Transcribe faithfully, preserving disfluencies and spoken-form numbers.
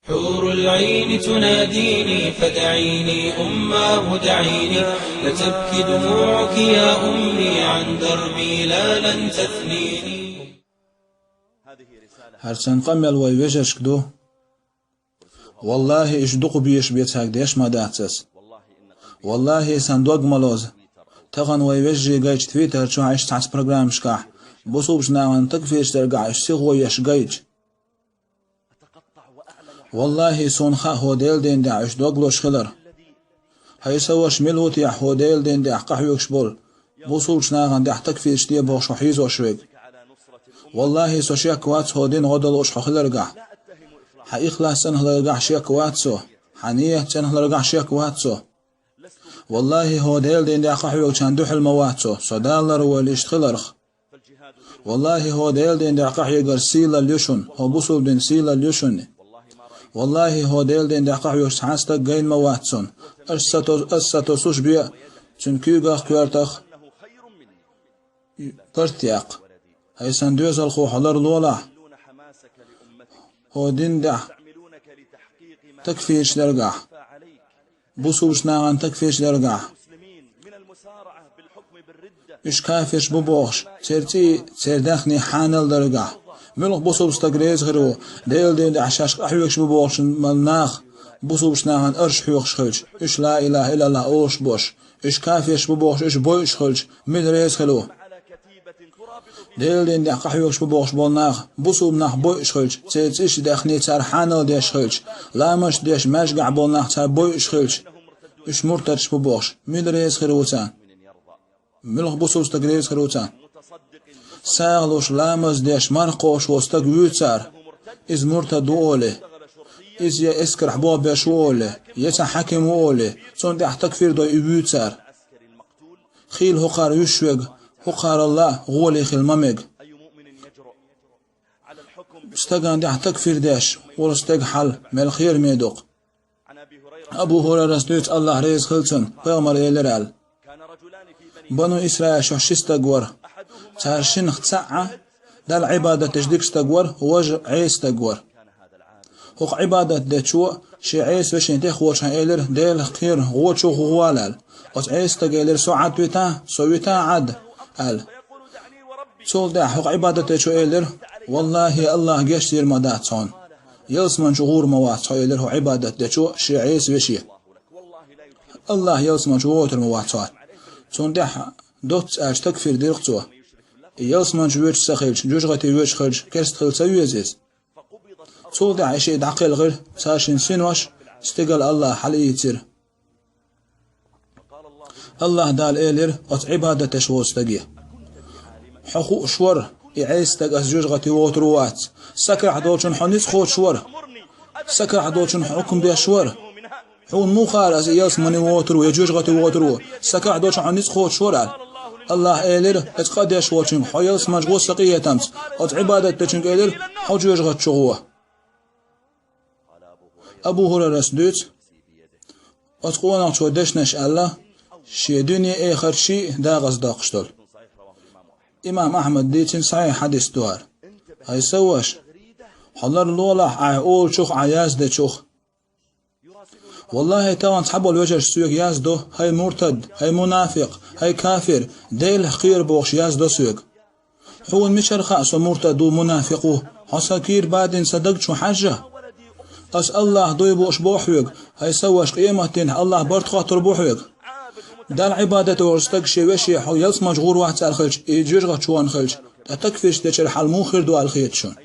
حور العين تناديني فدعيني أماه دعيني، لا تبكي دموعك يا أمي عن دربي لا لن تثنيني. ХӀара сан къамел вай вежаршка ду. Валлахи, уьш дукха безаш бен цхьаьг деш ма дац ас. Валлахи, сан дог ма лозу. Тахана вай вежарий гайча Твиттер чохь, иштта цхьацца программашкахь, бусулбачу нахана такфирчу дергахь уьш сихо еш гайча. Валлахи, суна хаьа хӀокху Делан дин тӀехь уьш дог лозуш хилар. ХӀай сан ваша, мила ву техьа хӀокху Делан дин тӀехь къахьоьгуш болу, бусулбачу нахана тӀехь такфирчу де бохуш хьийзош верг? Валлахи, со шек вац хӀокху динан гӀо дан лууш хьо хиларгахь. Хьан ихлас цӀена хиларгахь шек вац со. Хьан ният цӀена хиларгахь шек вац со. Валлахи, хӀокху Делан дин тӀехь къахьоьгучарна дуьхьал ма вац со, со далар войла иштта хиларх. Валлахи, хӀокху Делан дин тӀехь къахьегар сийлалла ю шуна, хӀокху бусулба дин сийлалла ю шуна. Валлахи, хӀокху Делан дин тӀехь къахьоьгуш цхьа стаг гайна ма вац суна. Ас сатос-, ас сатосуш бен цуьнан куьйгах, коьртах барт яккха. ХӀай сан доьзалхо, хьо ларлолахь хӀокху дин тӀехь такфирчу дергахь, бусулбачу нахана такфирчу дергахь. Уьш кафирш бу бохуш, церан цӀий, церан даьхни хьанал дергахь. Муьлха бусулба стаг реза хир ву, Делан дин тӀехь шаьш къахьоьгуш бу бохучу нах, бусулбачу нахана арш хьоьхуш хилча, уьш ла илаха иллаллах олуш болуш, уьш кафирш бу бохуш, уьш бойуш хилча, мила реза хир ву? Делан дин тӀехь къахьоьгуш бу бохуш болу нах, бусулба нах бойуш хилча, церан цӀийш, даьхни цара хьанал деш хилча, ламазаш деш маьжгахь болу нах цара бойуш хилча, уьш муртадаш бу бохуш, мила реза хир ву царна? Муьлха бусулба стаг реза хир ву царна? СагӀа луш, ламаз деш, марха кхобуш волу стаг вуьйцу цара, иза муртад ву олий. Иза я эскарахь болх беш ву олий, я цхьа хьаькам ву олий, цунна тӀехь такфир дой и вуьйцу цара. Хийла хӀокхара вуьйш верг, хӀокхарал а гӀоле хила ма мега. Стагана тӀехь такфир деш волу стеган хьал мел кхераме ду-кх. Абу ХӀурайрас дуьйцу, АллахӀ реза хила цунна, пайхамара элира аьлла: Бану Исраилехь ши стаг вара. Цара шиннах цхьаъ Далла Ӏибадат деш дика стаг вара, важа Ӏеса стаг вара. ХӀокху Ӏибадат дечо шен Ӏеса вешин тӀехволчунна элира: «Делах кхера, гӀо чу гӀо вала», – аьлла. Оцу Ӏеса стага элира: «Со Ӏад витахь, со витахь Ӏад», – аьлла. Цул тӀаьхьа хӀокху Ӏибадат дечо элира: «ВаллахӀи, АллахӀ гечдийр ма дац хьуна. Ялсамани чу гӀур ма вац хьо», – элира хӀокху Ӏибадат дечо шен Ӏеса веше. «АллахӀ ялсамани чу вохуьйтур ма вац хьо». Цунна тӀаьхьа доцца аьлча такфир дира-кх цо. И ялсамани чу воьдуш ца хилча, жоьжахати воьдуш хилча, керста хила ца веза иза. Цул тӀаьхьа и шиъ дӀакхелхира, цара шина синош стигала АллахӀа хьалаийцира. АллахӀ Дала элира оцу Ӏибадат деш волчу стаге: «Хьо хууш вара, и Ӏеса стаг аса жоьжахати вохуьйтур ву вац. Са карахь долчунна хьо ницкъ кхочуш вара. Са карахь долчунна хьо хьукам беш вара. Хьуна муха хаьара аса ялсамани вохуьйтур ву я жоьжахати вохуьйтур ву? Са карахь долчунна хьо ницкъ кхочуш вара», – аьлла. АллахӀа элира оцу къа деш волчуьнга: «Хьо ялсамани чу гӀо сан къинхетамца». Оцу Ӏибадат дечуьнга элира: «Хьо жоьжахати чу гӀо». Абу ХӀурайрас дуьйцу, оцу къонахчо дешнаш аьлла, шен дуьне, эхарт шиъ дакъаза доккхуш долу. Имам Ахьмада дийцина сахьихь хьадис ду хӀара. ХӀай сан ваша, хьо ларлолахь ахь олучух, ахь яздечух. ВаллахӀи, тахана цхьаболу вежарша соьга яздо: «ХӀай муртад, хӀай мунафикъ, хӀай кафир, Делах кхера», – бохуш яздо соьга. Хьуна мичара хаьа со муртад ву, мунафикъ ву? Хьо сан кийра бадина сан даг чу хьажжа. Ас АллахӀ дуй бууш боху хьоьга, хӀай сан ваша, къематдийнахь АллахӀ барт хоттур бу хьоьга. Далла Ӏибадат деш волу стаг шен веше хьо ялсамани чу гӀур вац аьлла хилча, и жоьжахати чу ван хилча, ткъа такфирчу дечуьра хьал муха хир ду аьлла хета шуна?